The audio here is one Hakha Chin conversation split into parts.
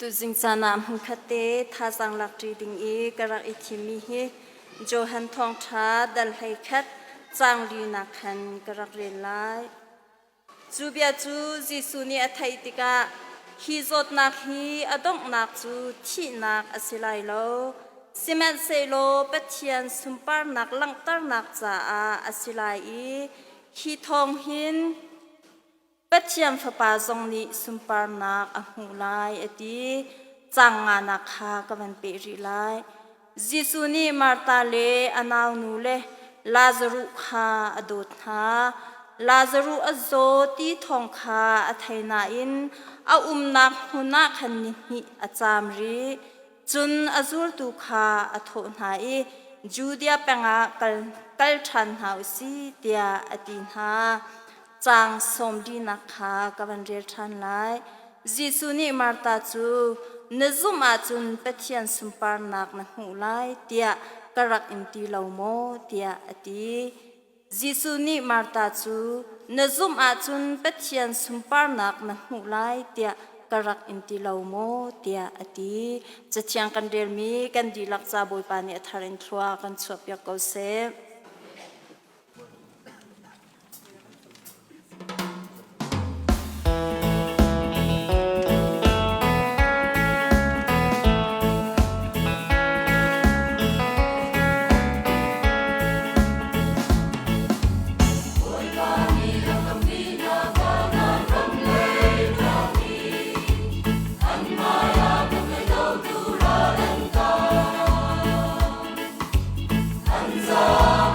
Tuzing caan ah hmunkhat te thazaang lakṭi ding i ka rak i thimmi hi Johan Thawngṭha dal 11 caang linak khan ka rak rel lai. Cu bia cu Jesuh nih a theih tikah hi zawtnak hi a donghnak cu thihnak a si lai lo, sihmanhsehlaw Pathian sunparnak langhternak caah a si lai i hi thawng hin Pathian Fapa zong nih sunparnak a hmuh lai a ti. Caang nganak kha ka van peh rih lai. Jesuh nih Martha le a naunu le Lazaruh kha a dawt hna. Lazaruh a zaw ti thawng kha a thei nain a umnak hmun ah khan nihnih a caam rih. Cun a zultu kha a thawh hna i Judea peng ah kal, kal ṭhan hna u si tiah a ti hna. Caang sawm linak kha ka van rel ṭhan lai. Jesuh nih Martha cu na zumh ahcun Pathian sunparnak na hmuh lai tiah ka rak in ti lo maw tiah a ti. Jesuh nih Martha cu na zumh ahcun Pathian sunparnak na hmuh lai tiah ka rak in ti lo maw tiah a ti. Cathiang kan relmi kan dihlak ca Bawipa nih a thar in thlua kan chuahpiak ko seh. An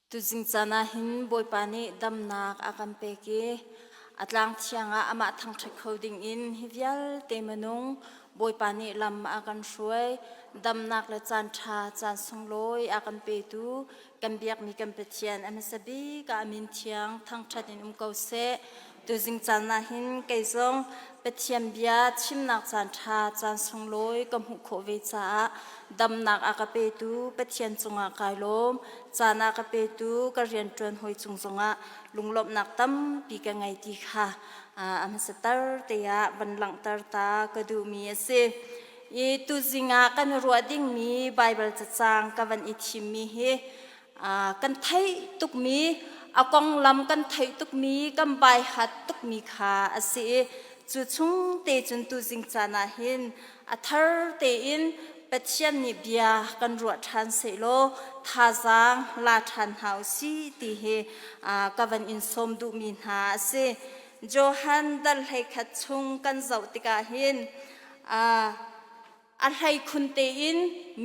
Tuzing caan ah hin Bawipa nih damnak a kan pek i a tlang thiang ah amah thangṭhat kho dingin hi vialte minung Bawipa nih lam a kan hruai. Damnak le caan ṭha, caan sunglawi a kan petu kan biakmi kan Pathian a hmasa bik ah a min thiang thangṭhat in um ko seh. Tuzing caan ah hin kei zong Pathian bia chimnak caan ṭha, caan sunglawi ka hmuh khawh ve caah damnak a ka petu Pathian cungah kai lawm. Caan a ka petu ka rianṭuan hawi cung zongah lunglawmhnak tampi ka ngei ti kha a hmasatar te ah van langhter ta ka duhmi a si. I tuzing ah kan ruah dingmi Baibal cacang ka van i thimmi hi kan theih tukmi a konglam kan theih tukmi kan baihat tukmi kha a si i cu chung te cun tuzing caan ah hin a thar tein Pathian nih bia kan ruah ṭhan sehlaw thazaang la ṭhan hna u si ti hi ka van in sawm duhmi hna a si. Johan dal 11 chung kan zoh tikah hin a hleikhun tein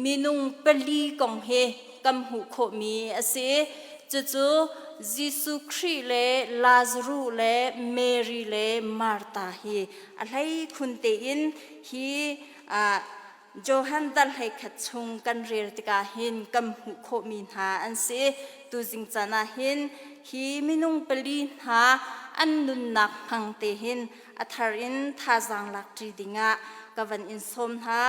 minung pali kong hi kan hmuh khawhmi a si. Cucu Jesuh Khrih le Lazaruh le Mary le Martha hi a hleikhun tein hi Johan dal 11 chung kan rel tikah hin kan hmuh khawhmi hna an si. Tuzing caan ah hin hi minung pali hna an nunnak hmang te hin a thar in thazaang lakṭi dingah ka van in sawm hna.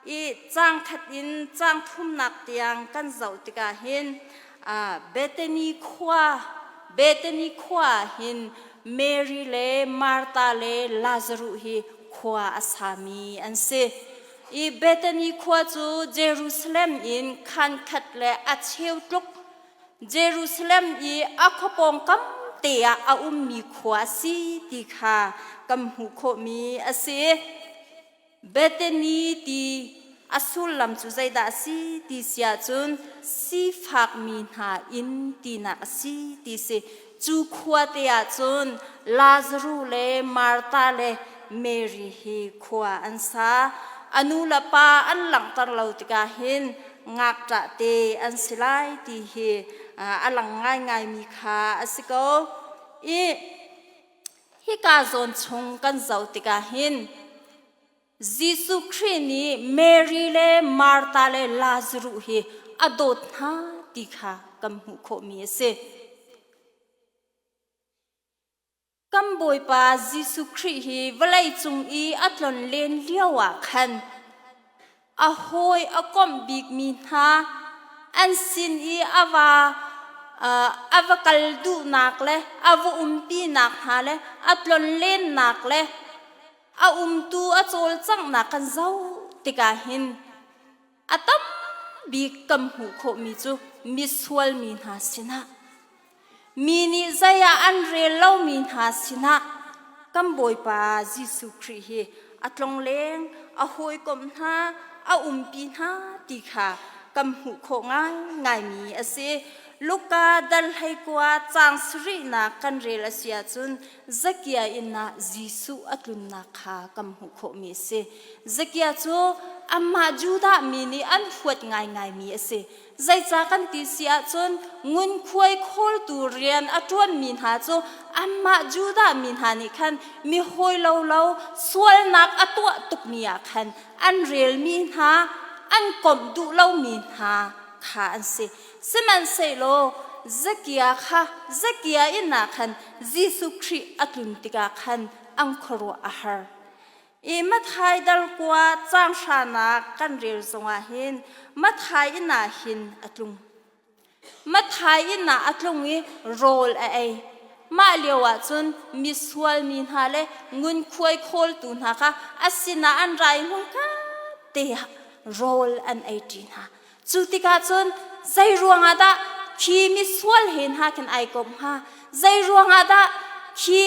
I caang khat in caang thumnak tiang kan zoh tikah hin Bethany khua Bethany khua ah hin Mary le Martha le Lazaruh hi khua a sami an si. I Bethany khua cu Jerusalem in khan khat le a cheu tluk Jerusalem i a khuapawngkam te ah a ummi khua a si ti kha kan hmuh khawhmi a si. Bethany ti a sullam cu zeidah a si ti si ahcun sifakmi hna inn tinak a si ti si. Cu khua te ahcun Lazaruh le Martha le Mary hi khua an sa. A nu le pa an langhter lo tikah hin ngakṭah te an si lai ti hi a lang ngaingaimi kha a si ko. I hika zawn chung kan zoh tikah hin Jesuh Khrih nih Mary le Martha le Lazaruh hi a dawt hna ti kha kan hmuh khawhmi a si. Kan Bawipa Jesuh Khrih hi vawleicung i a tlonlen lioah khan a hawi a komh bikmi hna an sin i a va a va kal duhnak le a va umpinak hna le a tlonlennak le a umtu a cawlcanghnak kan zoh tikah hin a tam bik kan hmuh khawhmi cu misual mi hna sinah mi nih zei ah an rel lomi hna sinah kan Bawipa Jesuh Khrih hi a tlongleng a hawikom hna a umpi hna ti kha kan hmuh khawh ngaingaimi a si. Luka dal 19 caang sarihnak kan rel a si ahcun Zakia inn ah Jesuh a tlunnak kha kan hmuh khawhmi a si. Zakia cu amah Judah mi nih an huat ngaingaimi a si. Zeicah kan ti si ahcun ngunkhuai khawltu rian a ṭuanmi hna cu amah Judah mi hna nih khan mi hawi lo lo sualnak a tuah tukmi ah khan an relmi hna, an komh duh lomi hna kha an si. Sihmanhsehlaw Zakia kha Zakia inn ah khan Jesuh Khrih a tlun tikah khan an khuaruah a har. I Matthai dal kua caang hranak kan rel zongah hin Matthai inn ah hin a tlung. Matthai inn ah a tlung i rawl a ei. Mah lio ah cun misual mi hna le ngunkhuai khawltu hna kha a sinah an ra i hmunkhat te ah rawl an ei ṭi hna. Cu tikah cun zei ruangah dah khi misual he hna khin ai komh hnga? Zei ruangah dah khi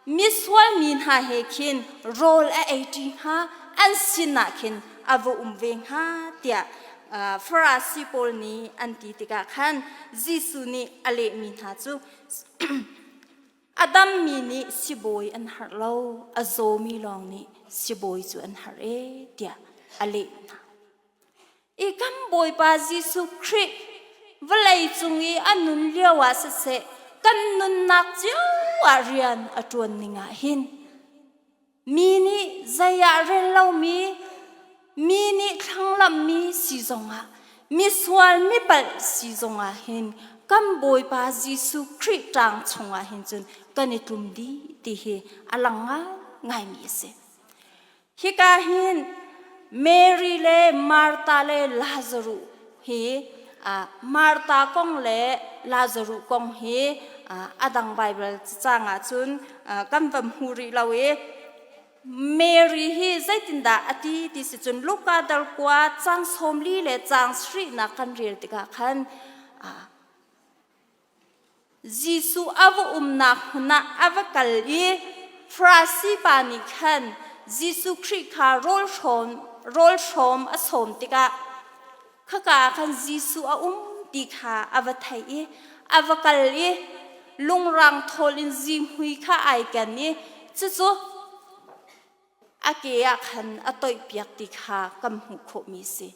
misual mi hna he khin rawl a ei ṭi hnga? An sinah khin a va um ve hnga tiah Farasi pawl nih an ti tikah khan Jesuh nih a lehmi hna cu a dammi nih sibawi an harh lo, a zawmi lawng nih sibawi cu an harh e tiah a leh hna. I kan Bawipa Jesuh Khrih vawlei cung i a nun lio ah siseh kan nunnak cio ah rian a ṭuan ning ah hin mi nih zei ah rel lomi mi nih thlanglammi si zongah misual mipalh si zongah hin kan Bawipa Jesuh Khrih ṭang chungah hin cun kan i tlum dih ti hi a lang ngaingaimi a si. Hika hin Mary le Martha le Lazaruh hi Martha kong le Lazaruh kong hi a dang Baibal cacang ahcun kan va hmu rih lo i Mary hi zeitindah a ti ti si cun Luka dal kua cang 40 le cang sarihnak kan rel tikah khan Jesuh a va umnak hmun ah a va kal i Farasi pa nih khan Jesuh Khrih kha rawl hrawm a sawm tikah khaka ah khan Jesuh a um ti kha a va theih i a va kal i lungrang thawl in zihmui kha ai ken i cucu a ke ah khan a toihpiak ti kha kan hmuh khawhmi a si.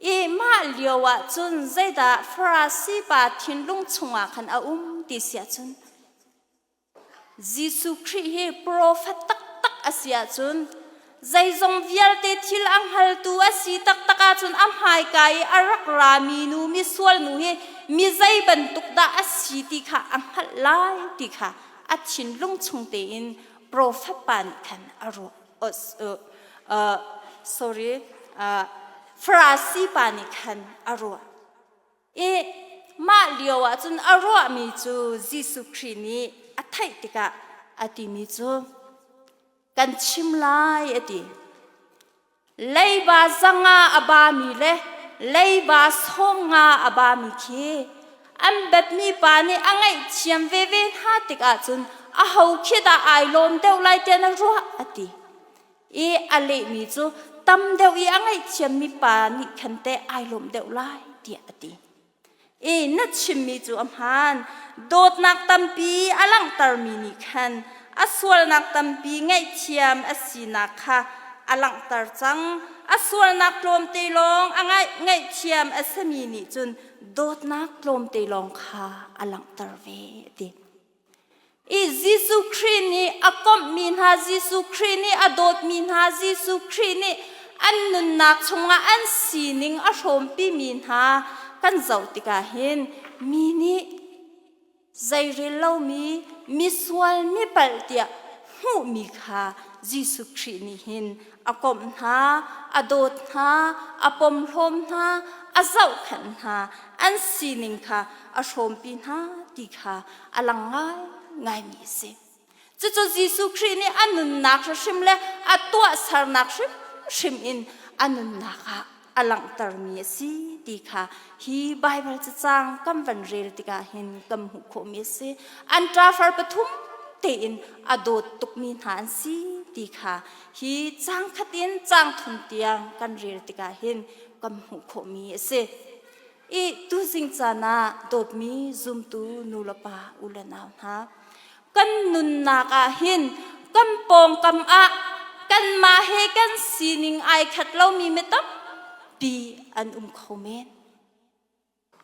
I mah lio ah cun zeidah Farasi pa thinlung chungah khan a um ti si ahcun Jesuh Khrih hi profet taktak a si ahcun zeizong vialte thil a hngaltu a si taktak ahcun a hmaika i a rak rami nu misual nu hi mi zei bantuk dah a si ti kha a hngalh lai ti kha a thinlung chung tein profet pa nih khan a ruah. Sorry, Farasi pa nih khan a ruah. I mah lio ah cun a ruahmi cu Jesuh Khrih nih a theih tikah a timi cu kan chim lai a ti. Leiba zanga a bami le leiba 50 a bami khi an betmi pa nih a ngaihthiam veve hna tikah cun aho khi dah ai lawm deuh lai tiah na ruah a ti. I a lehmi cu tam deuh i a ngaihthiammi pa nih khan teh ai lawm deuh lai tiah a ti. I na chimmi cu a hmaan. Dawtnak tampi a langhtermi nih khan a sualnak tampi ngaihthiam a sinak kha a langhter cang. A sualnak tlawmte lawng a ngaihthiam a simi nih cun dawtnak tlawmte lawng kha a langhter ve a ti. I Jesuh Khrih nih a komhmi hna, Jesuh Khrih nih a dawtmi hna, Jesuh Khrih nih an nunnak chungah an sining a hrawmpimi hna kan zoh tikah hin mi nih zeirel lomi misual mipalh tiah hmuhmi kha Jesuh Khrih nih hin a komh hna, a dawt hna, a pomhlawm hna, a zohkhenh hna, an sining kha a hrawmpi hna ti kha a lang ngaingaimi a si. Cucu Jesuh Khrih nih a nunnak hrim le a tuahsernak hrimhrim in a nunnak ah a langhtermi a si ti kha hi Baibal cacang kan van rel tikah hin kan hmuh khawhmi a si. An ṭafar pathum tein a dawt tukmi hna an si ti kha hi cang khat in cang thum tiang kan rel tikah hin kan hmuh khawhmi a si. I tuzing caan ah dawtmi zumtu nu le pa u le nau hna kan nunnak ah hin kan pawngkam ah kanmah he kan sining ai khat lomi mi tampi an um kho men.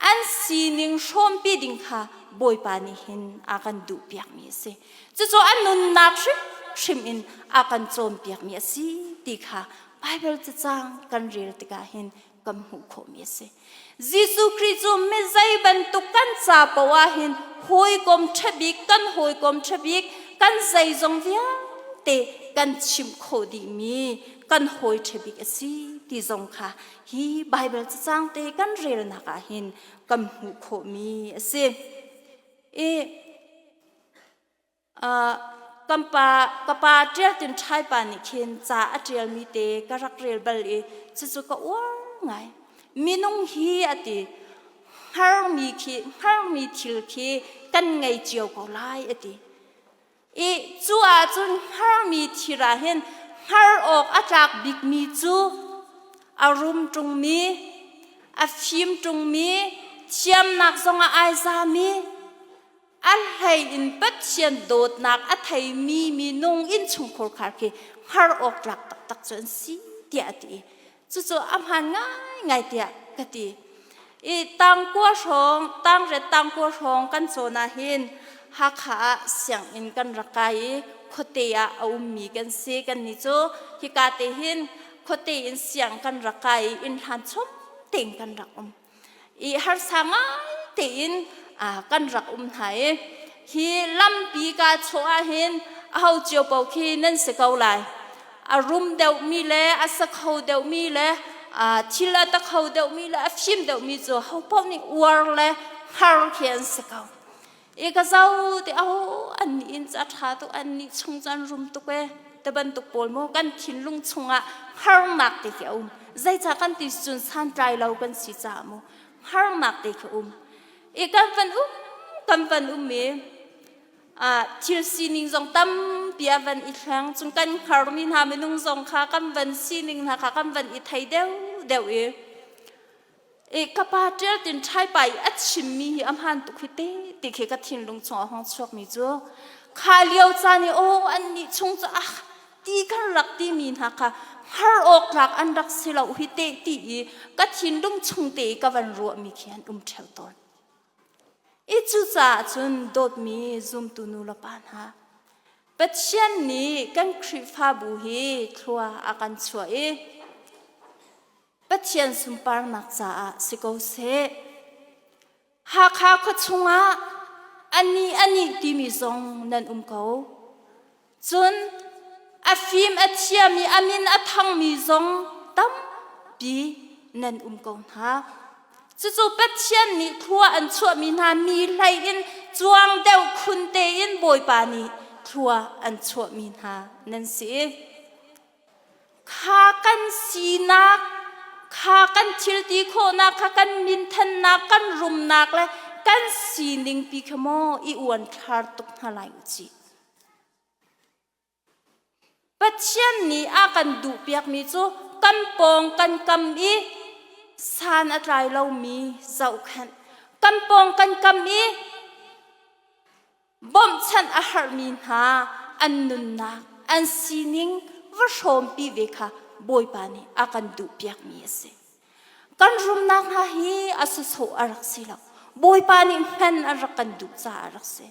An sining hrawmpi ding kha Bawipa nih hin a kan duhpiakmi a si. Cucu a nunnak hrimhrim in a kan cawnpiakmi a si ti kha Baibal cacang kan rel tikah hin kan hmuh khawhmi a si. Jesuh Khrih cu mi zei bantuk kan ca paoh ah hin hawikom ṭha bik kan hawikom ṭha bik kan zeizong vialte kan chimh khawh dihmi kan hawi ṭha bik a si ti zong kha hi Baibal cacang te kan relnak ah hin kan hmuh khawhmi a si. I Kan pa, ka pa ṭial tin ṭhai pa nih khin ca a ṭialmi te ka rak rel bal i cucu ka uar ngai. Minung hi a ti, hngarmi khi, hngarmi thil khi kan ngei cio ko lai a ti. I cu ahcun hngarmi thil ah hin hngar awk a tlak bikmi cu a rum ṭungmi, a fim ṭungmi, thiamnak zongah ai zami, A hlei in Pathian dawtnak a theimi minung innchungkhar khar khi hngar awk tlak taktak cu an si tiah a ti. Cucu a hmaan ngaingai tiah ka ti. I tangkua hrawng, tangret tangkua hrawng kan cawn ahhin Hakha ah sianginn kan rak kai i khuate ah a ummi kan si. Kannih cu hika te hin khuate in siang kan rak kai i inn hlan chom tein kan rak um. I harsa ngai tein kan rak um hna i hi lampi ka chawh ahhin aho cio paoh khi nan si ko lai. A rum deuhmi le a sa kho deuhmi le thil a ta kho deuhmi le a fim deuhmi cu ho paoh nih uar le hngar khi an si ko. I ka zo ti oh an nih in ca ṭha tuk an nih chung cu an rum tuk e te bantuk pawl mu kan thinlung chungah harnak te khi a um. Zeicah kan ti cun santlai lo kan si caah mu harnak te khi um. I kan van um kan van um i thil sining zong tampi a van i thleng cun kan hngarmi hna minung zong kha kan van sining hna kha kan van i thei deuh deuh i i ka pa ṭial tin ṭhaipa i a chimmi hi a hmaan tuk hi te ti khi ka thinlung chung a hung chuakmi cu kha lio caan i aw an nih chung cu ah ti kan rak timi hna kha hngar awk tlak an rak si lo hi te ti i ka thinlung chung te i ka van ruahmi khi an um ṭheo tawn. I cucaah cun dawtmi zumtu nu le pa hna, Pathian nih kan Khrihfabu hi thlua a kan chuah i Pathian sunparnak caah si ko seh. Hakha khua chungah anih anih timi zong nan um ko. Cun a fim a thiam i a min a thangmi zong tampi nan um ko hna. Cucu Pathian nih thlua an chuahmi hna mi hlei in cuang deuh khun tein Bawipa nih thlua an chuahmi hna nan si. Kha kan sinak, kha kan thilti khawhnak, kha kan minthannak, kan rumnak le kan sining pi kha maw i uanthlar tuk hna lai u cih. Pathian nih a kan duhpiakmi cu kan pawng kan kam i san a tlai lomi zohkhenh, kan pawng kan kam i bawmhchanh a harhmi hna an nunnak, an sining va hrawmpi ve kha Bawipa nih a kan duhpiakmi a si. Kan rumnak hna hi a sawsawh a rak si lo. Bawipa nih hman a rak kan duh caah a rak si.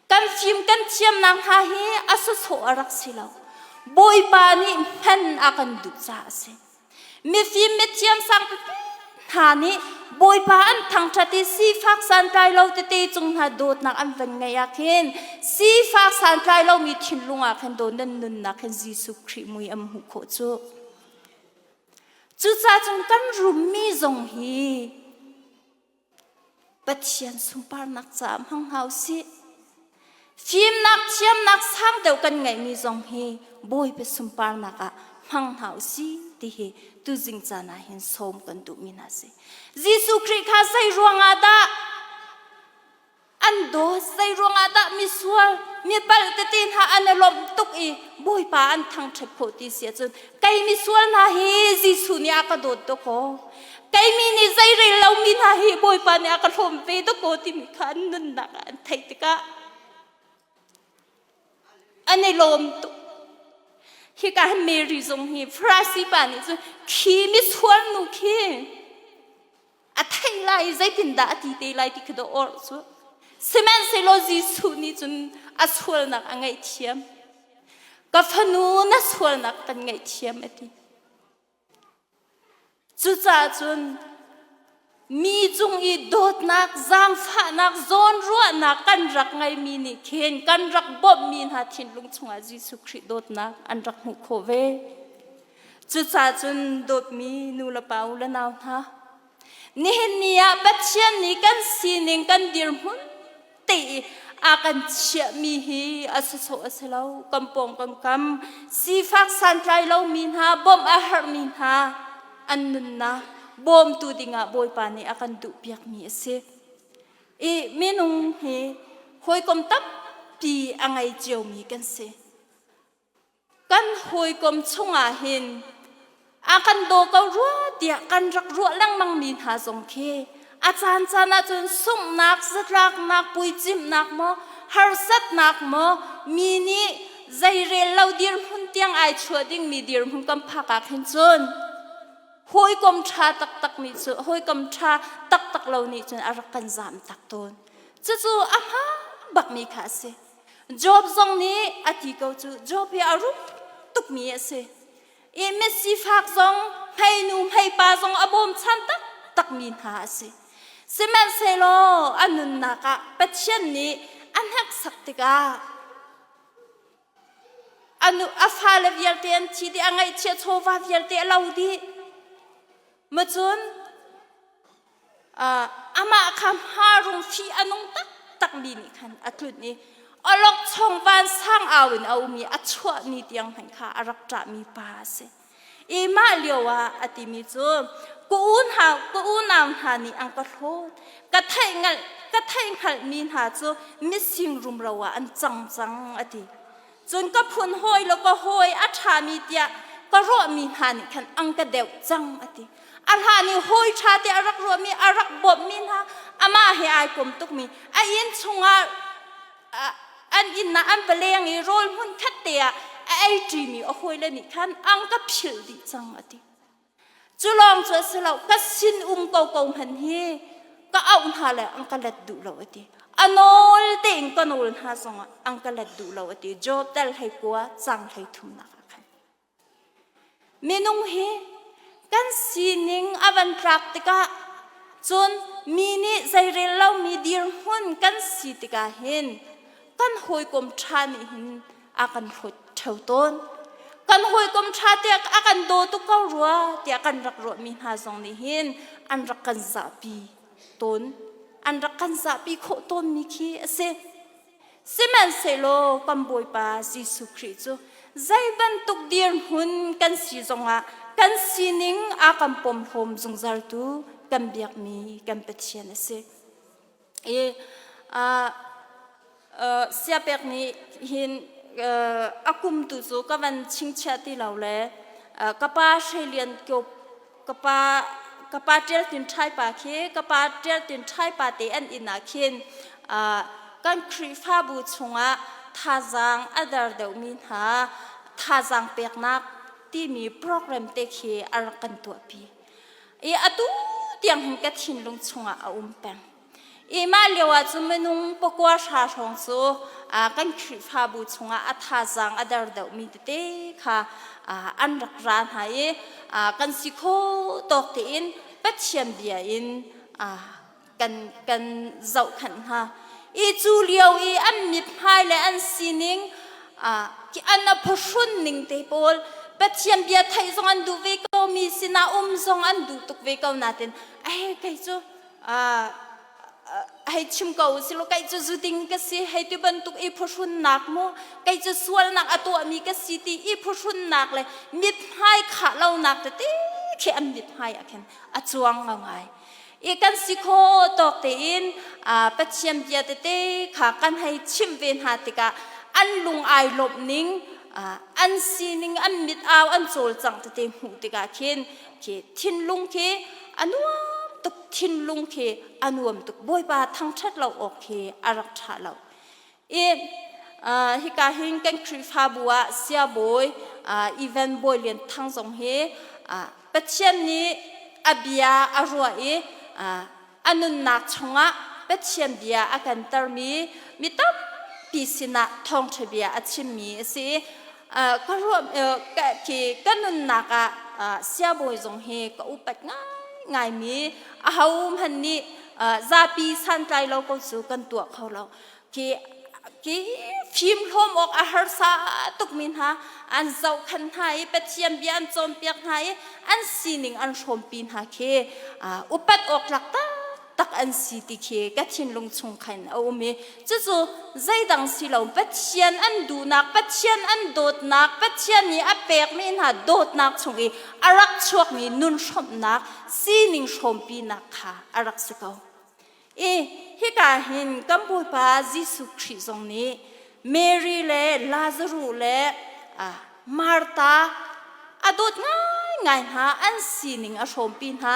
Kan fim kan thiamnak hna hi a sawsawh a rak si lo. Bawipa nih hman a kan duh caah a si. Mifim mithiam sang pipi hna nih Bawipa an thangṭhat i sifak santlai lo tete cung hna dawtnak an van ngeih ah khin sifak santlai lomi thinlung ah khin daw nan nunnak khin Jesuh Khrih mui an hmuh khawh cu. Cucaah cun kan rummi zong hi Pathian sunparnak caah hmang hna u sih. Fimnak thiamnak sang deuh kan ngeihmi zong hi Bawipa sunparnak ah hmang hna u sih ti hi tuzing caan ah hin sawm kan duhmi hna si. Jesuh Khrih kha zei ruangah dah an dawt zei ruangah dah misual mi palh tete hna an i lawmh tuk i Bawipa an thangṭhat khawh ti si ahcun kei misual hna hi Jesuh nih a ka dawt dawk aw kei mi nih zei rel lomi hna hi Bawipa nih a ka hlawm ve dawk aw timi kha an nunnak ah an theih tikah an i lawm tuk hika Mary zong hi Farasi pa nih cun khi misual nu khi a theih lai i zeitindah a ti te lai ti khi dawh or cu sihmanhsehlaw Jesuh nih cun a sualnak a ngaihthiam ka fanu na sualnak kan ngaihthiam a ti cucaah cun mi cung i dawtnak zaangfahnak zawnruahnak kan rak ngeimi nih khin kan rak bawmhmi hna thinlung chungah Jesuh Khrih dawtnak an rak hmuh khawh ve Cucaah cun dawtmi nu le pa u le nau hna, nihin ni ah Pathian nih kan sining kan dirhmun te i a kan chiahmi hi a sawsawh a si lo. Kan pawng kan kam sifak santlai lomi hna, bawmh a herhmi hna an nunnak bawmtu dingah Bawipa nih a kan duhpiakmi a si. I minung hi hawikom tampi a ngei ciomi kan si. Kan hawikom chungah hin a kan daw ko rua tiah kan rak ruah lengmangmi hna zong khi a caancaan ahcun sunghnak, zatlaknak, puicimhnak maw, harsatnak maw, mi nih zeirel lo dirhmun tiang ai chuah dingmi dirhmun kan phak ah khin cun. Hawikom ṭha taktak nih cu hawikom ṭha taktak lo nih cun a rak kan zam tak tawn. Cucu a hmaan bakmi kha a si. Job zong nih a ti ko cu Job hi a rum tukmi a si. I misifak zong hmeinu hmeipa zong a bawmchan taktakmi hna a si. Sihmanhsehlaw a nunnak ah Pathian nih a hneksak tikah A, nu, a fale vialte an thi dih, a ngaihchiah chawva vialte a lo dih. Macun amah kha hmarung fi a nung taktakmi nih khan a tlunh i awlokchong vansang au in a um i a chuah ni tiang hmanh kha a rak ṭahmi pa a si. I mah lio ah a timi cu ka unau ka unau hna nih an ka hlawt ka theih hngalh ka theih hngalhmi hna cu mising rumro ah an cang cang a ti. Cun ka phun hawi le ka hawi a ṭhami tiah ka ruahmi hna nih khan an ka deuh cang a ti. A hlan i hawi ṭha tiah a rak ruahmi a rak bawmhmi hna amah he ai kom tukmi a inn chungah an inn ah an va leng i rawl hmun khat te ah a ei ṭimi a hawile nih khan ang ka philh dih cang a ti. Cu lawng cu a si lo, ka sin um ko ko hmanh hi ka auh hna le an ka let duh lo a ti. A nawl tein ka nawl hna zongah an ka let duh lo a ti. Job tel hlei kua cang hlei thumnak ah khan. Minung hi kan sining a van tlak tikah cun mi nih zeirel lomi dirhmun kan si tikah hin kan hawikom ṭha nih hin a kan hlawt ṭheo tawn. Kan hawikom ṭha tiah a kan daw tuk ko rua tiah kan rak ruahmi hna zong nih hin an rak kan zahpi tawn. An rak kan zahpi khawh tawnmi khi a si. Sihmanhsehlaw kan Bawipa Jesuh Khrih cu zei bantuk dirhmun kan si zongah kan sining a kan pomhlawm zungzaltu kan biakmi kan Pathian a si. I siapek nih hin a kum tu cu ka van chingchiah ti lo le ka pa Hre Lian ka pa ka pa Ṭial Tin Ṭhai pa khi ka pa Ṭial Tin Ṭhai pa te an inn ah khin kan Khrihfabu chungah thazaang a der deuhmi hna thazaang peknak timi program te khi a rak kan tuahpi. I atu tiang hin ka thinlung chungah a um peng. I mah lio ah cun minung pakua hra hrawng cu kan Khrihfabu chungah a thazaang a der deuhmi tete kha an rak ra hna i kan si kho tawk tein Pathian bia in kan kan zohkhanh hna. I cu lio i an mithmai le an sining an a phuhrun ning te pawl Pathian bia theih zong an duh ve ko mi sinah um zong an duh tuk ve ko natin ai kei cu hei chim ko silo kei cu zuding ka si hei ti bantuk i phuhrunnak mu kei cu sualnak a tuahmi ka si ti i phuhrunnak le mithmai khah lonak tete khi an mithmai ah khin a cuang ngai i kan si kho tawk tein Pathian bia tete kha kan hei chim ve hna tikah an lung ai lawmh ning an sining an mit au an cawlcangh tete hmuh tikah khin khi thinlung khi a nuam tuk thinlung khi a nuam tuk Bawipa thangṭhat lo awk khi a rak ṭha lo i hika hin kan Khrihfabu ah siabawi Evan Bawi Lian Thang zong hi Pathian nih a bia a ruah i a nunnak chungah Pathian bia a kan termi mi tampi sinah thawngṭha bia a chimmi a si ka ruah khi ka nunnak ah siabawi zong hi ka upat ngaingaimi ahohmanh nih zapi santlai lo ko cu kan tuah kho lo khi khi fimhlawm awk a harsa tukmi hna an zohkhenh hna i Pathian bia an cawnpiak hna i an sining an hrawmpi hna khi upat awk tlak taktak an si ti khi ka thinlung chung khan a um i cucu zeidang si lo Pathian an duhnak Pathian an dawtnak Pathian nih a pekmi hna dawtnak chung i a rak chuakmi nun hrawmhnak sining hrawmpinak kha a rak si ko. I hika hin kan Bawipa Jesuh Khrih zong nih Mary le Lazaruh le Martha a dawt ngaingai hna an sining a hrawmpi hna.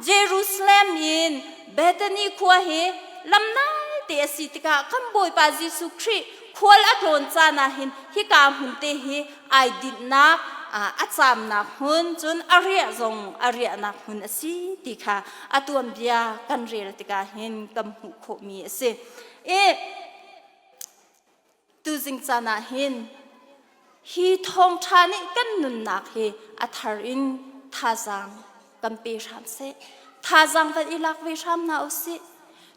Jerusalem in Bethany khua hi lam naite a si tikah kan Bawipa Jesuh Khrih khual a tlawn caan ah hin hika hmun te hi ai dinhnak a caamnak hmun cun a riah zong a riahnak hmun a si ti kha a tuanbia kan rel tikah hin kan hmuh khawhmi a si. I tuzing caan ah hin hi thawngṭha nih kan nunnak hi a thar in thazaang kan pe hram seh. Thazaang kan i lak ve hram hna usih.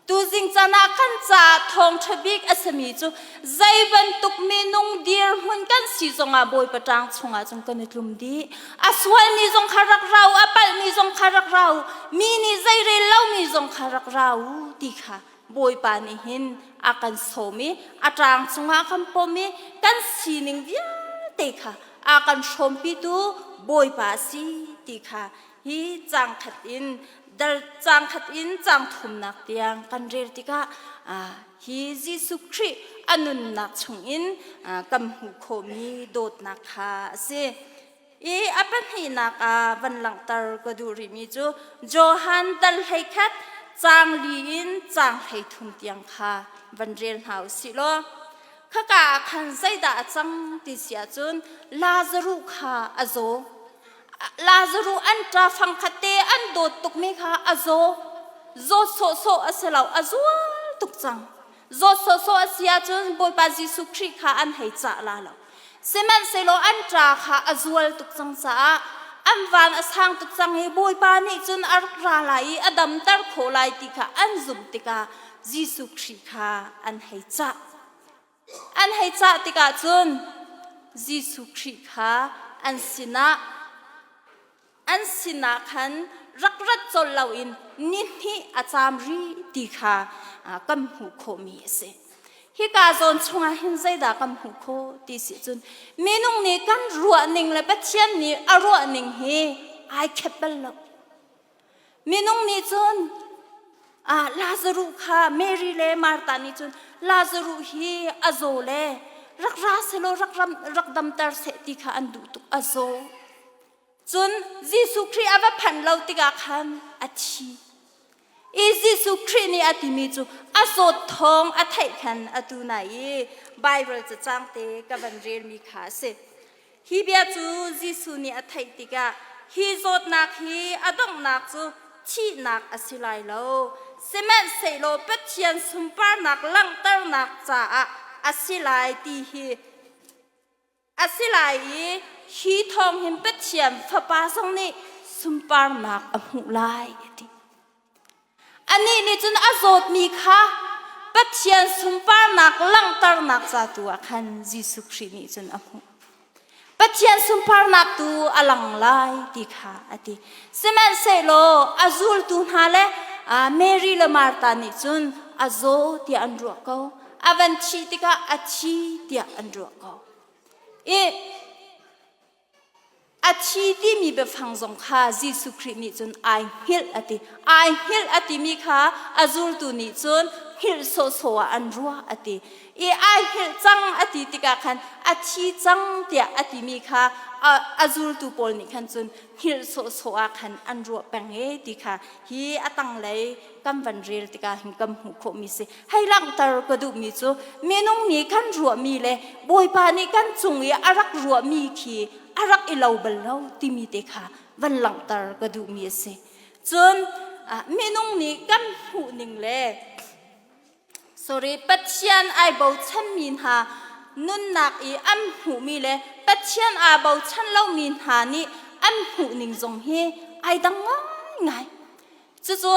Tuzing caan ah kan caah thawngṭha bik a simi cu zei bantuk minung dirhmun kan si zongah Bawipa ṭang chungah cun kan i tlum dih. A sualmi zong kha rak ra u, a palhmi zong kha rak ra u, mi nih zei rel lomi zong kha rak ra u ti kha Bawipa nih hin a kan sawm i a ṭang cungah a kan pom i kan sining vialte kha a kan hrawmpitu Bawipa a si ti kha hi caang khat in dal caang khat in caang thumnak tiang kan rel tikah hi Jesuh Khrih a nunnak chungin kan hmuh khawhmi dawtnak kha a si. I a pahnihnak ah van langhter ka duh rihmi cu Johan dal 11 caang li in caang 13 tiang kha van rel hna u sih law khaka ah khan zeidah a cang ti si ahcun Lazaruh kha a zaw. Lazaruh an ṭa fangkhat te an dawt tukmi kha a zaw. Zawt sawhsawh a si lo, a zual tuk cang. Zawt sawhsawh a si ahcun Bawipa Jesuh Khrih kha an hei cah la lo. Sihmanhsehlaw an ṭa kha a zual tuk cang caah an van a sang tuk cang i Bawipa nih cun a rak ra lai i a damter khawh lai ti kha an zumh tikah Jesuh Khrih kha an hei cah. An hei cah tikah cun Jesuh Khrih kha an sinah an sinah khan rak rat colh loin nihnih a caam rih ti kha kan hmuh khawhmi a si. Hika zawn chungah hin zeidah kan hmuh khawh ti si cun minung nih kan ruah ning le Pathian nih a ruah ning hi ai khep bal lo. Minung nih cun Lazaruh kha Mary le Martha nih cun Lazaruh hi a zaw le rak ra selaw rak ram rak damter seh ti kha an duh tuk a zaw. Cun Jesuh Khrih a va phanh lo tikah khan a thi. I Jesuh Khrih nih a timi cu a zawt thawng a theih khan atu nai i Baibal cacang te ka van relmi kha a si. Hi bia cu Jesuh nih a theih tikah hi zawtnak hi a donghnak cu thihnak a si lai lo. Sihmanhsehlaw Pathian sunparnak langhternak caah a si lai ti hi a si lai i hi thawng hin Pathian Fapa zong nih sunparnak a hmuh lai a ti. Anih nih cun a zawtmi kha Pathian sunparnak langhternak ca tu ah khan Jesuh Khrih nih cun a hmuh. Pathian sunparnak tu a lang lai ti kha a ti. Sihmanhsehlaw a zultu hna le Mary le Martha nih cun a zaw tiah an ruah ko. A van thih tikah a thi tiah an ruah ko. I a thi timi biafang zong kha Jesuh Khrih nih cun ai hngilh a ti. Ai hngilh a timi kha a zultu nih cun hngilh sawhsawh ah an ruah a ti. I ai hngilh cang a ti tikah khan a thi cang tiah a timi kha a zultu pawl nih khan cun hngilh sawhsawh ah khan an ruah peng e ti kha hi a tanglei kan van rel tikah hin kan hmuh khawhmi si. Hei langhter ka duhmi cu minung nih kan ruahmi le Bawipa nih kan cung i a rak ruahmi khi a rak i lo bal lo timi te kha van langhter ka duhmi a si. Cun minung nih kan hmuhning le sorry Pathian ai bochanmi hna nunnak i an hmuhmi le Pathian aa bochan lomi hna nih an hmuhning zong hi ai dang ngaingai. Cucu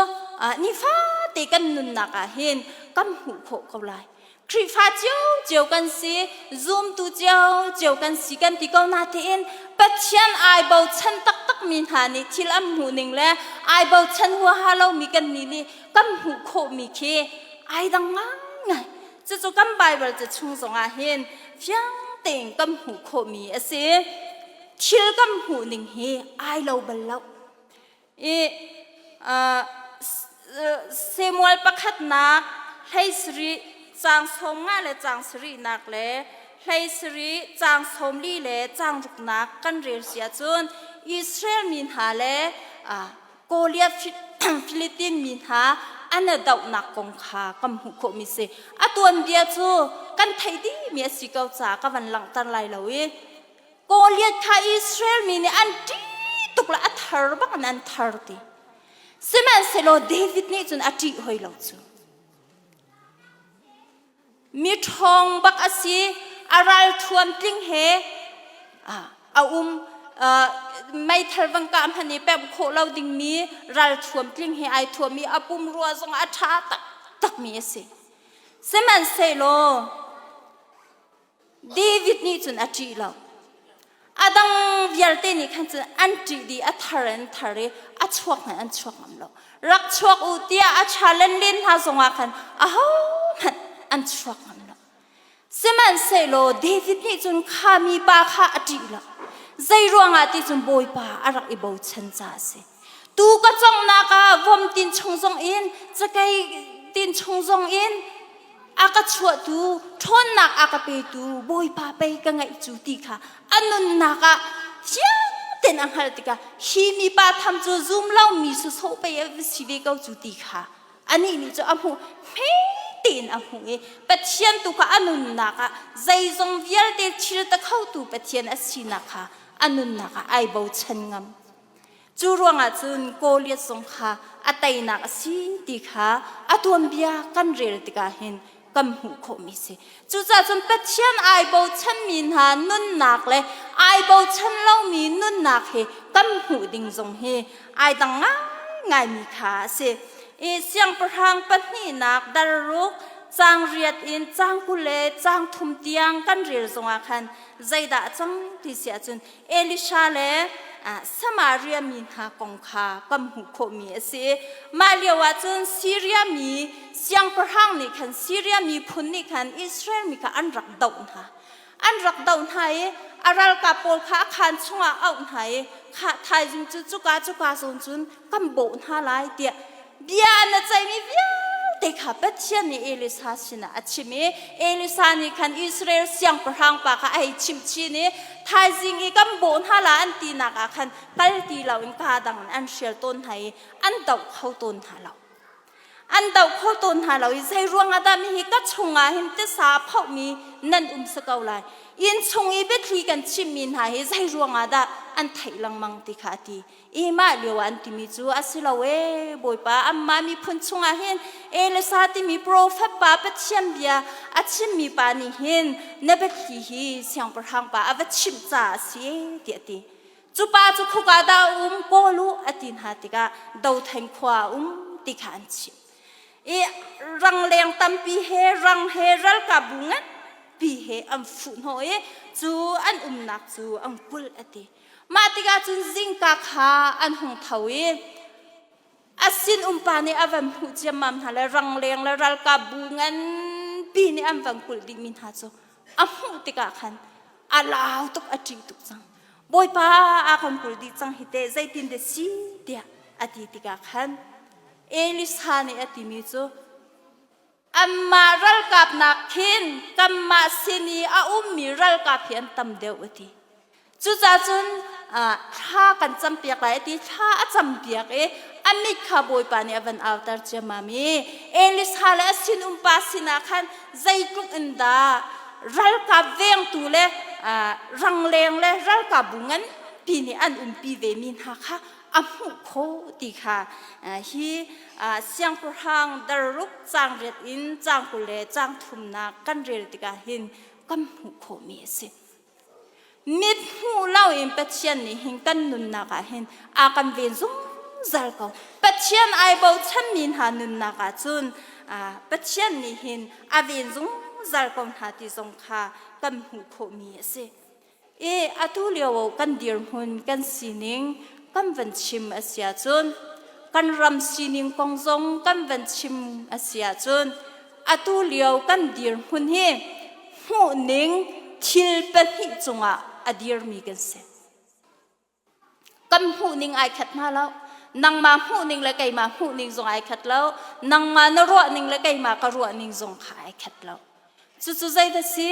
nifate kan nunnak ah hin kan hmuh khawh ko lai. Khrihfa cio kan si, zumtu cio kan si kan ti ko natein Pathian ai bochan taktakmi hna nih thil an hmuh ning le ai bochan huaha lomi kan nih nih kan hmuh khawhmi khi ai dang ngaingai. Cucu kan Baibal ca chung zongah hin fiang tein kan hmuh khawhmi a si. Thil kan hmuh ning hi ai lo bal lo. I Samuel pakhatnak 17 caang 15 le caang sarihnak le 17 caang 14 le caang ruknak kan rel si ahcun Israel mi hna le Goliath Philippine mi hna an i dohnak kong kha kan hmuh khawhmi si. A tuanbia cu kan theih dihmi a si ko caah ka van langhter lai lo i. Goliath kha Israel mi nih an ṭih tuk le a thar bak in an thar ti. Sihmanhsehlaw David nih cun a ṭih hoi lo cu. Mi ṭhawng bak a si, a ral thuam tling he a um meithal vang kah hmanh i pemh khawh lo dingmi ral thuam tling he ai thuam i a pumrua zong a ṭha taktakmi a si. Sihmanhsehlaw David nih cun a ṭih lo. A dang vialte nih khan cun an ṭih dih, a thar in thar i a chuak hmanh an chuak ngam lo. Rak chuak u tiah a challenge len hna zongah khan ahohmanh an chuak ngam lo. Sihmanhsehlaw David nih cun kha mipa kha a ṭih lo. Zei ruangah ti cun Bawipa a rak i bochan caah a si. Tu ka conghnak ah vom tin chung zong in cakei tin chung zong in a ka chuahtu ṭhawnnak a ka petu Bawipa pei ka ngeih cu ti kha a nunnak ah fiang tein a hngalh tikah hi mipa tham cu zum lomi sawsawh pei a si ve ko cu ti kha anih nih cu a hmuh hme tein a hmuh i Pathian tu kha a nunnak ah zeizong vialte thil ta khotu Pathian a sinak kha a nunnak ah ai bochan ngam. Cu ruangah cun Goliath zong kha a teinak a si ti kha a tuanbia kan rel tikah hin kan hmuh khawhmi si. Cucaah cun Pathian ai bochanmi hna nunnak le ai bochan lomi nunnak hi kan hmuh ding zong hi ai dang ngaingaimi kha a si. I siangpahrang pahnihnak darruk caang riat in caang 20 le caang thum tiang kan rel zongah khan zeidah a cang ti si ahcun Elisha le Samaria mi hna kong kha kan hmuh khawhmi a si. Mah lio ah cun Siria mi siangpahrang nih khan Siria miphun nih khan Israel mi kha an rak doh hna. An rak doh hna i a ralkap pawl kha a khaan chungah a auh hna i kha thaizing cu cuka cuka zawn cun kan bawh hna lai tiah bia na ceihmi vialte kha Pathian nih Elisa sinah a chim i Elisa nih khan Israel siangpahrang pa kha a hei chimh chin i thaizing i kan bawh hna la an tinak ah khan kal ti loin kaa dang in an hrial tawn hna i an doh kho tawn hna lo. An doh kho tawn hna lo i zei ruangah dah mi hi ka chungah hin tisa a phohmi nan um si ko lai. Inn chung i biathli kan chimmi hna hi zei ruangah dah an theih lengmang ti kha a ti. I mah lio ah an timi cu a si lo ee Bawipa anmah miphun chungah hin Elisa timi profet pa Pathian bia a chimmi pa nih hin na biathli hi siangpahrang pa a va chimh caah a si ee tiah a ti. Cu pa cu khuka dah a um kawl u a ti hna tikah Dothain khua a um ti kha an chimh. I rangleng tampi he rang he ralkapbu nganpi he an fuhhnawh i cu an umnak cu an kulh a ti. Mah tikah cun zingka kha an hung tho i a sinum pa nih a van hmuh ciammam hna le rangleng le ralkapbu nganpi nih an van kulh dihmi hna cu a hmuh tikah khan a lau tuk a ṭih tuk cang. Bawipa a kan kulh dih cang hi teh zeitin dah si tiah a ti tikah khan Elisa nih a timi cu Anmah ralkap nak khin kanmah sin i a ummi ralkap hi an tam deuh a ti. Cucaah cun thla kan campiak lai a ti. Thla a campiak i a mit kha Bawipa nih a van auter ciammam i Elisa le a sinum pa sinah khan zeitluk in dah ralkap vengtu le rangleng le ralkapbu nganpi nih an umpi vemi hna kha a hmuh khawh ti kha hi siangpahrang darruk caang riat in caang 20 le caang thumnak kan rel tikah hin kan hmuh khawhmi a si. Mit hmuh loin Pathian nih hin kan nunnak ah hin a kan ven zungzal ko. Pathian ai bochanmi hna nunnak ah cun Pathian nih hin a ven zungzal ko hna ti zong kha kan hmuh khawhmi a si. I atu lio kan dirhmun kan sining kan van chim a si ahcun kan ram sining kong zong kan van chim a si ahcun atu lio kan dirhmun hi hmuhning thil pahnih cungah a dirmi kan si. Kan hmuhning ai khat hna lo. Nangmah hmuhning le keimah hmuhning zong ai khat lo. Nangmah na ruahning le keimah ka ruahning zong kha ai khat lo. Cucu zeidah si?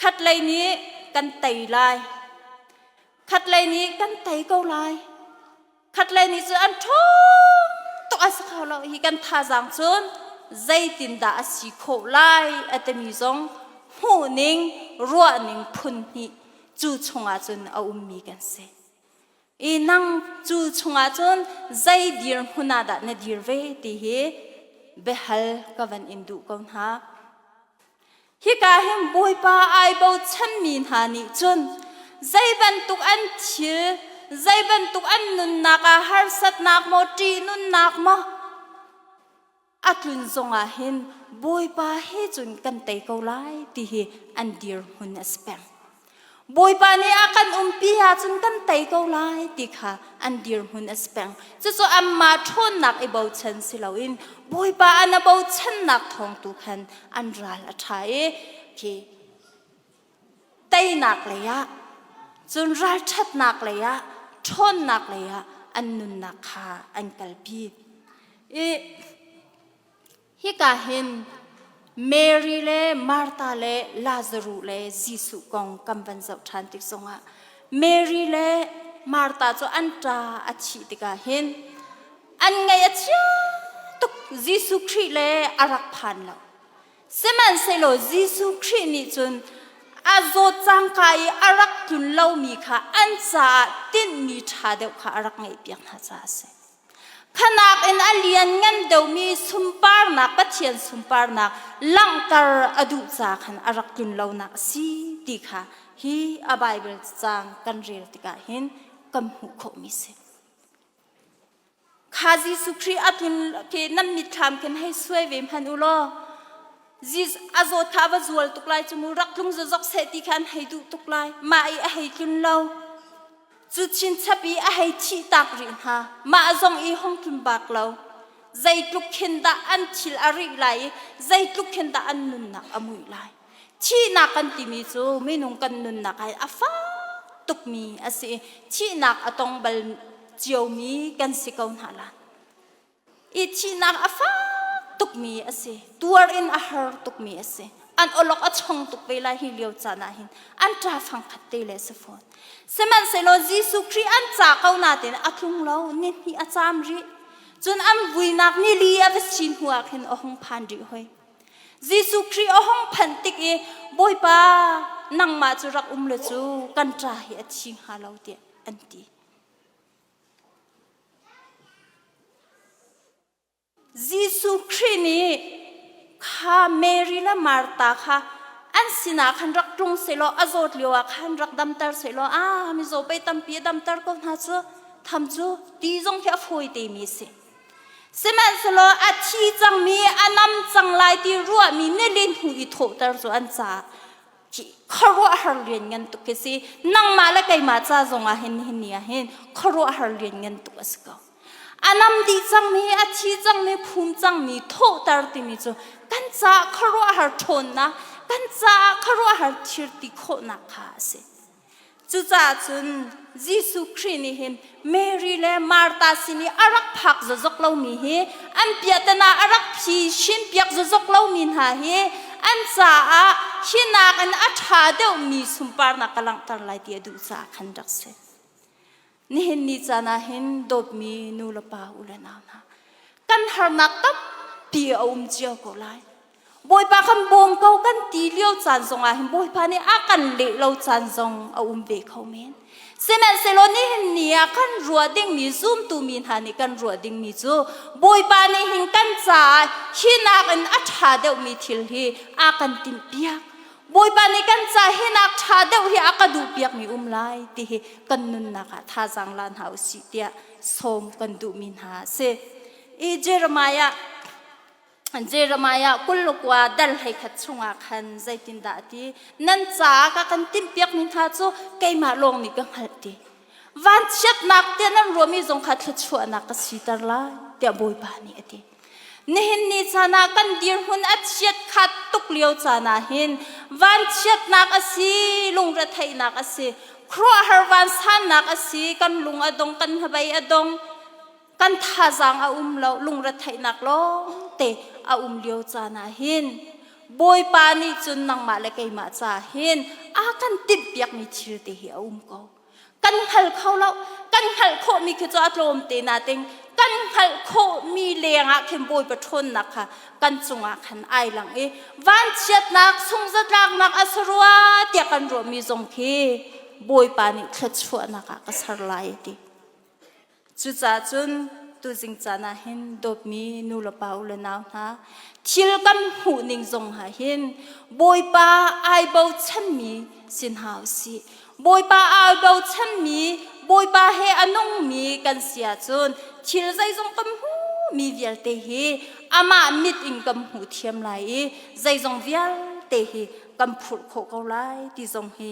Khatlei nih kan tei lai. Khatlei nih kan tei ko lai. Khatlei nih cun an ṭhawng tuk a si kho lo. Hi kan thazaang cun zeitindah a si khawh lai a timi zong hmuhning, ruahning phun hnih. Cu chungah cun a ummi kan si. I nang cu chungah cun zei dirhmun ah dah na dir ve ti hi biahal ka van in duh ko hna. Hika hin Bawipa ai bochanmi hna nih cun zei bantuk an thil, zei bantuk an nunnak ah harsatnak maw, ṭihnunnak maw a tlun zongah hin Bawipa he cun kan tei ko lai ti hi an dirhmun a si peng. Bawipa nih a kan umpi ahcun kan tei ko lai ti kha an dirhmun a si peng. Cucu anmah ṭhawnnak i bochan si loin Bawipa an a bochannak thawng tu khan an ral a ṭha i khi teinak lei ah cun ralṭhatnak lei ah ṭhawnnak lei ah an nunnak kha an kalpi. I Hika hin Mary le Martha le Lazaruh le Jesuh kong kan van zoh ṭhan tik zongah Mary le Martha cu an ṭa a thih tikah hin an ngaih a chia tuk Jesuh Khrih le a rak phan lo. Sihmanhsehlaw Jesuh Khrih nih cun a zawt cangka i a rak tlun lomi kha an caah tinhmi ṭha deuh kha a rak ngeihpiak hna caah a si. Khanak in a lianngan deuhmi sunparnak Pathian sunparnak langhter a duh ca khan a rak tlun lonak a si ti kha hi a Baibal caang kan rel tikah hin kan hmuh khawhmi si. Kha Jesuh Khrih a tlun khi nan mitthlam khin hei suai ve hmanh u law a zawt kha a va zual tuk lai cu mu rak tlung zokzok seh ti kha an hei duh tuk lai mah i a hei tlun lo Cu chinchap i a hei thihtak rih hna. Mah zong i hong tlun bak lo. Zeitluk khin dah an thil a rih lai i zeitluk khin dah an nunnak a muih lai. Thihnak kan timi cu minung kan nunnak ah a fak tukmi a si i thihnak a tong bal ciomi kan si ko hna la. I thihnak a fak tukmi a si. Tuar in a har tukmi a si. An awlok a chong tuk ve lai hi lio caan ah hin an ṭa fang khat te le si fawn. Sihmanhsehlaw Jesuh Khrih an ca ko nain a tlung lo, ni hnih a caam rih. Cun an vuinak ni li a va si hnu ah khin a hung phan rih hoi. Jesuh Khrih a hung phanh tik i Bawipa nangmah cu rak um le cu kan ṭa hi a thi hnga lo tiah an ti. Jesuh Khrih nih kha Mary le Martha kha an sinah khan rak tlung sehlaw a zawt lio ah khan rak damter sehlaw ah mizaw pei tampi a damter ko hna cu tham cu ti zong khi a fawi temi a si. Sihmanhsehlaw a thi cangmi a nam cang lai ti ruahmi nilin hnu i thawhter cu an caah khuaruahhar lian ngan tuk khi si nangmah le keimah ca zong ah hin nihin ni ah hin khuaruahhar lian ngan tuk a si ko a nam dih cangmi a thi cangmi phum cangmi thawhter timi cu kan caah khuaruahhar ṭhawnnak kan caah khuaruahhar thirti khawhnak kha a si Cucaah cun Jesuh Khrih nih hin Mary le Martha sin i a rak phak zokzok lomi hi an piahtana a rak phi hrinpiak zokzok lomi hna hi an caah hi nakin a ṭha deuhmi sunparnak ka langhter lai ti a duh caah khan rak si. Nihin ni caan ah hin dawtmi nu le pa u le nau hna kan harnak tampi a um cio ko lai. Bawipa kan bawm ko kan ti lio caan zongah hin Bawipa nih a kan leh lo caan zong a um ve kho men. Sihmanhsehlaw nihin ni ah kan ruah dingmi zumtu mi hna nih kan ruah dingmi cu Bawipa nih hin kan caah hi nakin a ṭha deuhmi thil hi a kan timhpiak. Bawipa nih kan ca hi nak ṭha deuh hi a ka duhpiakmi um lai ti hi kan nunnak ah thazaang la hna u sih tiah sawm kan duhmi hna a si. I Jeremiah Jeremiah 29 dal 11 chungah khan zeitindah a ti? Nan caah ka kan timhpiakmi hna cu keimah lawng nih ka hngalh ti. Vanchiatnak tiah nan ruahmi zong kha thluachuahnak ka siter lai tiah Bawipa nih a ti. Nihin ni caan ah kan dirhmun a chiat khat tuk lio caan ah hin vanchiatnak a si, lungretheihnak a si, khuaruahhar vansannak a si, kan lung a dong, kan hnabei a dong, kan thazaang a um lo lungretheihnak lawngte a um lio caan ah hin Bawipa nih cun nangmah le keimah ca hin a kan timhpiakmi thil te hi a um ko kan hngal kho lo kan hngalh khawhmi khi cu a tlawm te natin kan hngalh khawhmi lengah khin Bawipa ṭhawnnak kha kan cungah khan ai lang i vanchiatnak sungzatlaknak a si rua tiah kan ruahmi zong khi. Bawipa nih thluachuahnak ah ka ser lai a ti. Cucaah cun tuzing caan ah hin dawtmi nu le pa u le nau hna, thil kan hmuh ning zong ah hin Bawipa ai bochanmi si hna u sih. Bawipa ai bochanmi, Bawipa he a nungmi kan si ahcun thil zeizong kan hmuhmi vialte hi amah mit in kan hmuh thiam lai i zeizong vialte hi kan phurh khawh ko lai ti zong hi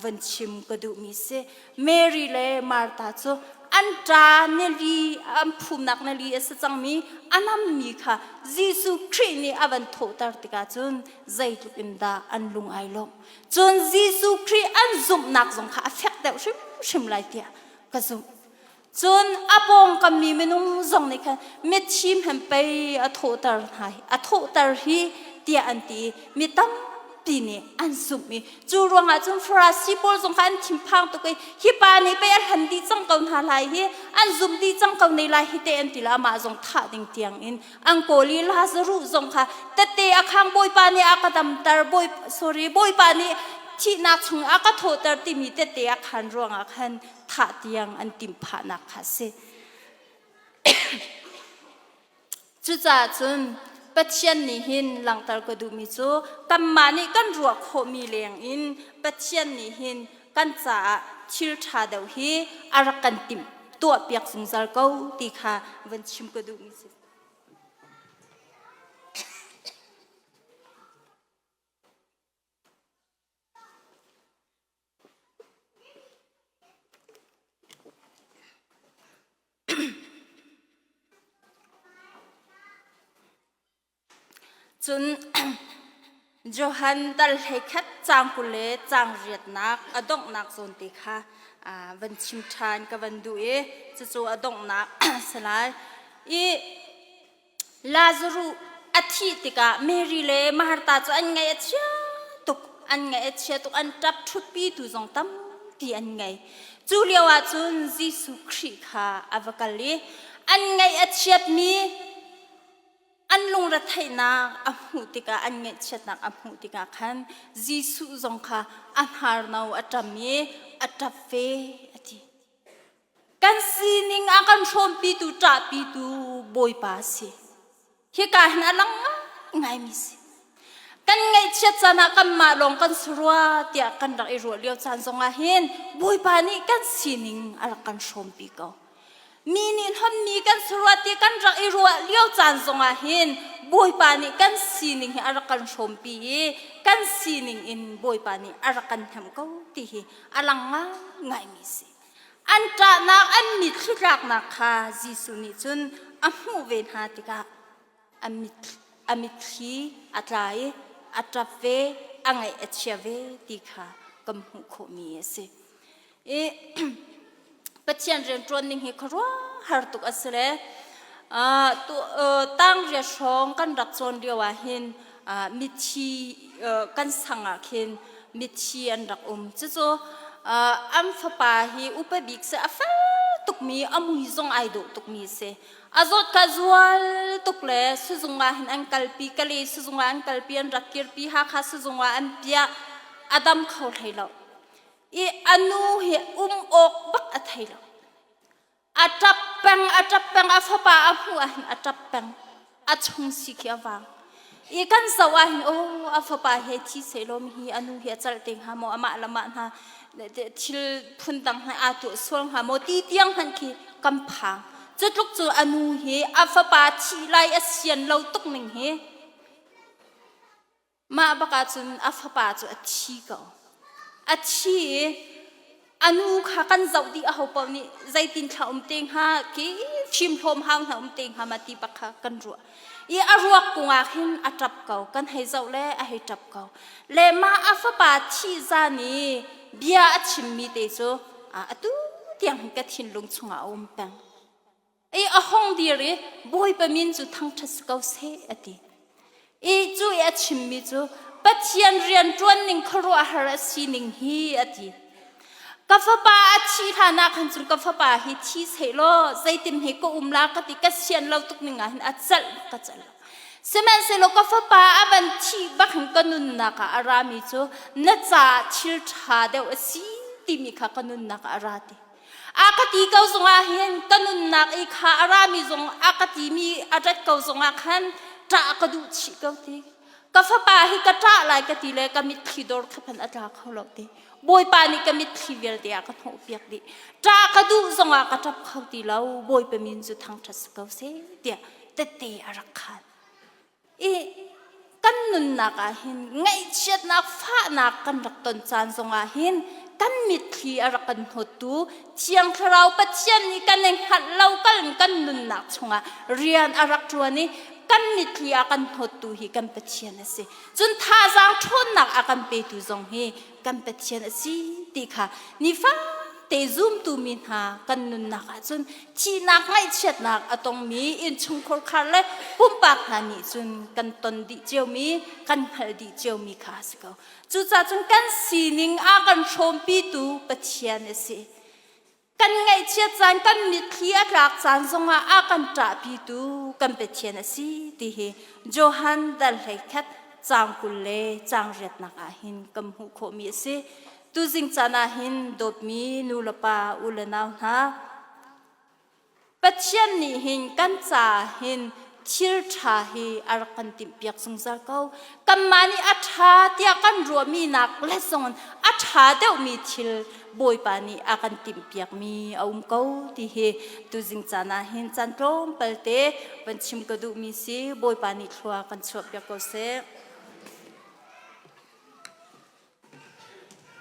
van chim ka duhmi si. Mary le Martha cu an ṭa nili an phumnak nili a si cangmi a nammi kha Jesuh Khrih nih a van thawhter tikah cun zeitluk in dah an lung ai lawmh. Cun Jesuh Khrih an zumhnak zong kha a fek deuh hrimhrim lai tiah ka zumh. Cun a pawngkam mi minung zong nih khan mithi hmanh pei a thawhter hna hi a thawhter hi tiah an ti i mi tampi nih an zumh i cu ruangah cun Farasi pawl zong kha an thinphang tuk i hi pa nih pei a hlan dih cang ko hna lai hi, an zumh dih cang ko ne lai hi te an ti le amah zong thah ding tiang in an kawl i Lazarus zong kha tette a khang Bawipa nih a ka damter, bawi sorry Bawipa nih thihnak chung a ka thawhter timi tette a khan ruangah khan thah tiang an timh phahnak kha a si. Cucaah cun Pathian nih hin langhter ka duhmi cu kanmah nih kan ruah khawhmi leng in Pathian nih hin kan caah thil ṭha deuh hi a rak kan timh tuahpiak zungzal ko ti kha van chim ka duhmi si. Cun Johan dal 11 caang 20 le caang riatnak a donghnak zawn te kha van chim ṭhan ka van duh i cucu a donghnak si lai. I Lazaruh a thih tikah Mary le Martha cu an ngaih a chia tuk. An ngaih a chia tuk. An ṭap ṭhutpitu zong tampi an ngei. Cu lioah cun Jesuh Khrih kha a va kal i an ngaih a chiatmi an lungretheihnak a hmuh tikah, an ngaihchiatnak a hmuh tikah khan Jesuh zong kha a hnarno a ṭam i a ṭap ve a ti. Kan sining a kan hrawmpitu, ṭahpitu Bawipa a si. Hika hin a lang ngaimi si. Kan ngaihchiat caan ah kanmah lawng kan si rua tiah kan rak i ruah lio caan zongah hin Bawipa nih kan sining a rak kan hrawmpi ko. Mi nih hlonmi kan si rua ti kan rak i ruah lio caan zongah hin Bawipa nih kan sining hi a rak kan hrawmpi i kan sining in Bawipa nih a rak kan hnemh ko ti hi a lang ngaingaimi si. An ṭahnak, an mitthli tlaknak kha Jesuh nih cun a hmuh ve hna tikah a mitthli a tla i a ṭap ve, a ngaih a chia ve ti kha kan hmuh khawhmi a si. I Pathian rianṭuan ning hi khuaruahhar tuk a si le tangriat hrawng kan rak cawn lio ah hin mithi kan sang ah khin mithi an rak um. Cucu an fapa hi upa bik si, a fel tukmi, a mui zong ai dawh tukmi si. A zawt kha zual tuk le sizung ah hin an kalpi, Kale sizung ah an kalpi, an rak kirpi, Hakha sizung ah an piah, a dam kho hlei lo. I a nu hi um awk bak a thei lo. A ṭap peng, a ṭap peng, a fapa a hmuh ahhin a ṭap peng. A chung si khi a vang. I kan zoh ahhin, oh, a fapa he thi sehlaw hi a nu hi a calh te hnga maw, amah le mah hna thil phundang hna aa tuah sual hnga maw ti tiang hmanh khi kan phang. Cu tluk cu a nu hi a fapa thih lai a sian lo tuk ning hi. Mah bak ahcun a fapa cu a thi ko. A thi i a nu kha kan zoh dih, aho paoh nih zeitin thla um te hnga khi fimhlawm hau hna um te hnga ma ti bak kha kan ruah. I a ruak kung ah khin a ṭap ko. Kan hei zoh le a hei ṭap ko. Le mah a fapa thih zan i bia a chimmi te cu atu tiang hin ka thinlung chungah a um peng. I a hong dir i Bawipa min cu thangṭhat si ko seh a ti. I cu i a chimmi cu Pathian rian ṭuan ning khuaruahhar a si ning hi a ti. Ka fapa a thih hlan ah khan cun ka fapa hi thi seh law zeitin he ka um la ka ti, ka sian lo tuk ning ah hin a celh bak ka celh lo. Sihmanhsehlaw ka fapa a van thih bak hin ka nunnak ah a rami cu na caah thil ṭha deuh a si timi kha ka nunnak ah a ra ti. A ka ti ko zongah hin ka nunnak i kha a rami zong a ka timi a rat ko zongah khan ṭah ka duh chih ko ti. Ka fapa hi ka ṭah lai ka ti le ka mitthli dor kha phan a tla kho lo ti. Bawipa nih ka mitthli vialte a ka hnawhpiak dih. Ṭah ka duh zongah ka ṭap kho ti lo. Bawipa min cu thangṭhat si ko seh tiah tette a rak khan. I kan nunnak ah hin ngaihchiatnak fahnak kan rak ton caan zongah hin kan mitthli a rak kan hnawttu Thiang Thlarau Pathian nih kan i hngalh lo kal in kan nunnak chungah rian a rak ṭuan i kan mitthli a kan hnawttu hi kan Pathian a si. Cun thazaang ṭhawnnak a kan petu zong hi kan Pathian a si ti kha nifate zumtu mi hna kan nunnak ahcun thihnak ngaihchiatnak a tongmi innchungkhar khar le pumpak hna nih cun kan ton dih ciomi kan hngalh dih ciomi kha a si ko. Cucaah cun kan sining a kan hrawmpitu Pathian a si. Kan ngaihchiat caan, kan mitthli a tlak caan zongah a kan ṭahpitu kan Pathian a si ti hi Johan dal 11 caang 20 le caang riatnak ah hin kan hmuh khawhmi a si. Tuzing caan ah hin dawtmi nu le pa, u le nau hna, Pathian nih hin kan caah hin thil ṭha hi a rak kan timhpiak zungzal ko. Kanmah nih a ṭha tiah kan ruahmi nak le zong a ṭha deuhmi thil Bawipa nih a kan timhpiakmi a um ko ti hi tuzing caan ah hin caan tlawmpal te van chim ka duhmi si Bawipa nih thlua kan chuahpiak ko seh.